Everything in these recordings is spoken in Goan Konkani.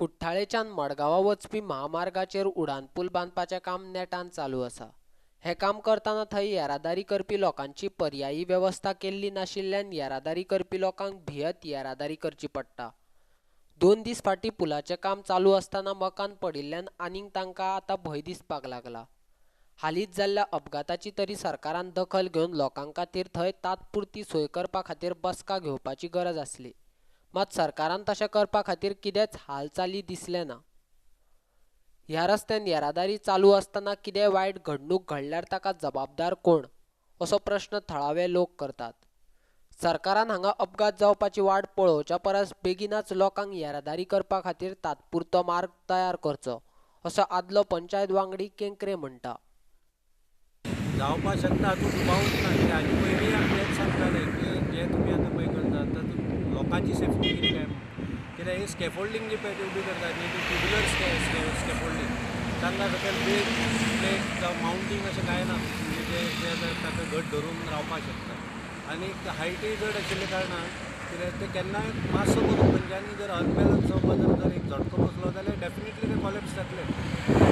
कुठ्ठाळेच्यान मडगांवां वचपी म्हामार्गाचेर उडानपूल बांदपाचें काम नेटान चालू आसा. हें काम करतना थंय येरादारी करपी लोकांची पर्यायी वेवस्था केल्ली नाशिल्ल्यान येरादारी करपी लोकांक भियेत येरादारी करची पडटा. 2 दीस फाटीं पुलाचें काम चालू आसतना मकान पडिल्ल्यान आनीक तांकां आतां भंय दिसपाक लागला. हालींच जाल्ल्या अपघाताची तरी सरकारान दखल घेवन लोकां खातीर थंय तात्पुरती सोय करपा खातीर बसका घेवपाची गरज आसली. मात सरकारान तशें करपा खातीर कितेंच हालचाली दिसले ना. ह्या रस्त्यान येरादारी चालू आसतना कितें वायट घडणूक घडल्यार ताका जबाबदार कोण असो प्रश्न थळावे लोक करतात. सरकारान हांगा अपघात जावपाची वाट पळोवच्या परस बेगिनाच लोकांक येरादारी करपा खातीर तात्पुरतो मार्ग तयार करचो असो आदलो पंचायत वांगडी केंकरे म्हणटा. जावपाक शकता हातूंत दुबावूच ना. कित्याक हाजे पयलीं आमी तेंच सांगताले की जे तुमी आतां पळय करतात तातूंत लोकांची सेफ्टी कितें काय म्हणून. कित्याक ही स्कॅफोल्डींग जी पळय ती उबी करतात न्ही ती ट्युब्युलर स्कॅफोल्डींग, तांकां सकयल ब्रेक प्लेट जावं मावंटींग अशें कांय ना, म्हणजे जे ताका घट धरून रावपाक शकता. आनी हायटूय चड आशिल्ल्या कारणान कित्याक ते केन्नाय मातसो करून खंयच्यानूय जर अनबॅलन्स जावपा जर एक झटको बसलो जाल्यार डेफिनेटली ते कॉलेप्स जातले.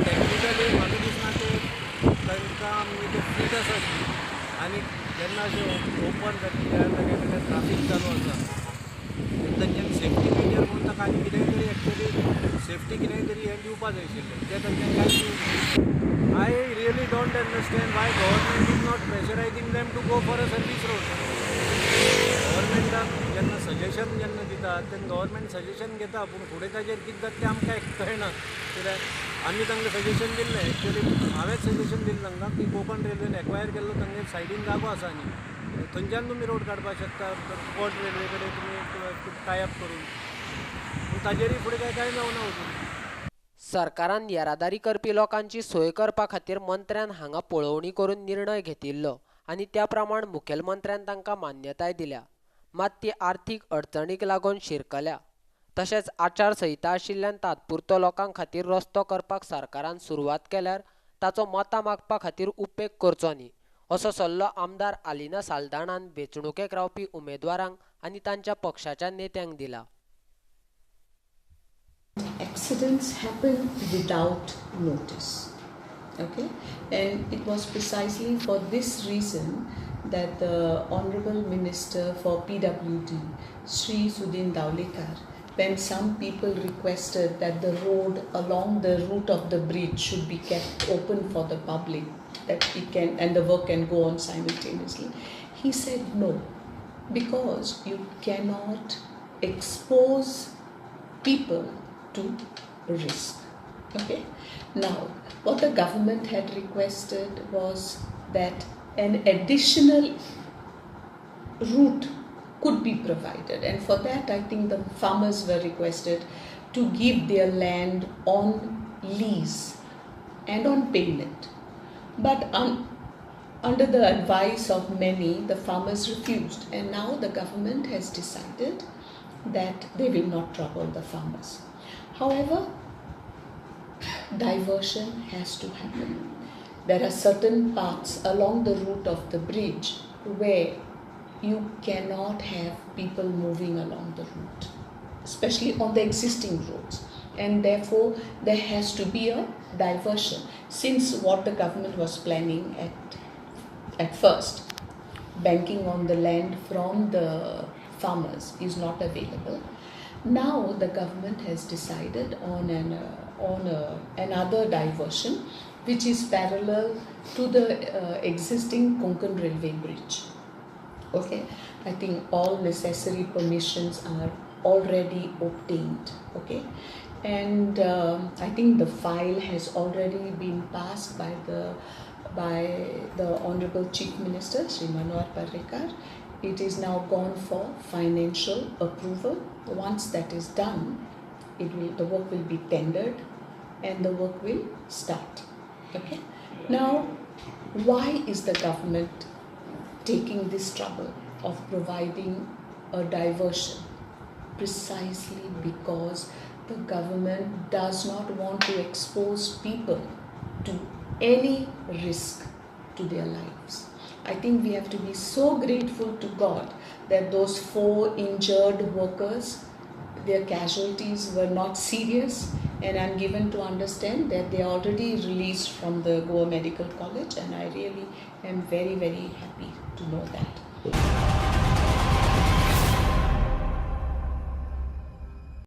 टॅक्निकली म्हाका दिसना ते तांकां म्हणजे ते फीट आसा. आनी जेन्ना अशें ओपन जाता त्या वेळार ट्राफीक चालू आसा तांच्यांनी सेफ्टी मेजर म्हणून ताका आनी कितेंय तरी एक्चुअली सेफ्टी कितेंय तरी हें दिवपा जाय आशिल्लें, तें तांच्यांनी कांयच दिवंक ना. I really don't understand why government is not pressurising them to go for a service road. गव्हर्मेंटाक जेन्ना सजेशन जेन्ना दितात तेन्ना गव्हर्मेंट सजेशन घेता, पूण फुडें ताजेर कितें जाता तें आमकां कळना. कित्याक आमी तांकां सजेशन दिल्लें, एक्चुअली हांवेंच सजेशन दिलें तांकां की कोंकण रेल्वेन एक्वायर केल्लो तांगे सायडीन जागो आसा न्ही, थंयच्यान तुमी रोड काडपाक शकता पोर्ट रेल्वे कडेन तुमी टायअप करून, पूण ताजेरूय फुडें काय कांय जावना अजून. सरकारान येरादारी करपी लोकांची सोय करपा खातीर मंत्र्यान हांगा पळोवणी करून निर्णय घेतिल्लो आनी त्या प्रमाण मुखेलमंत्र्यान तांकां मान्यताय दिल्या. मात ती आर्थीक अडचणीक लागून शिरकल्या. तशेंच आचारसंहिता आशिल्ल्यान तात्पुरतो लोकां खातीर रस्तो करपाक सरकारान सुरवात केल्यार ताचो मतां मागपा खातीर उपेग करचो न्ही असो सल्लो आमदार आलिना साल्दानान वेंचणुकेक रावपी उमेदवारांक आनी तांच्या पक्षाच्या नेत्यांक दिला. Accidents happen without notice, okay, and it was precisely for this reason that the Honorable Minister for PWD, Shri Sudin Dhavalikar, when some people requested that the road along the route of the bridge should be kept open for the public, that it can and the work can go on simultaneously, he said no, because you cannot expose people to risk. Okay, now what the government had requested was that an additional route could be provided, and for that I think the farmers were requested to give their land on lease and on payment, but under the advice of many, the farmers refused, and now the government has decided that they will not trouble the farmers. However, diversion has to happen. There are certain parts along the route of the bridge where you cannot have people moving along the route, especially on the existing roads, and therefore there has to be a diversion. Since what the government was planning at first, banking on the land from the farmers is not available. Now the government has decided on another diversion, which is parallel to the existing Konkan Railway Bridge. Okay, I think all necessary permissions are already obtained. Okay, and I think the file has already been passed by the Honorable Chief Minister, Shri Manohar Parrikar. It is now gone for financial approval. Once that is done, the work will be tendered and the work will start. Okay. Now, why is the government taking this trouble of providing a diversion? Precisely because the government does not want to expose people to any risk to their lives. I think we have to be so grateful to God that those 4 injured workers Their casualties were not serious and I am given to understand that they are already released from the Goa Medical College, and I really am very, very happy to know that.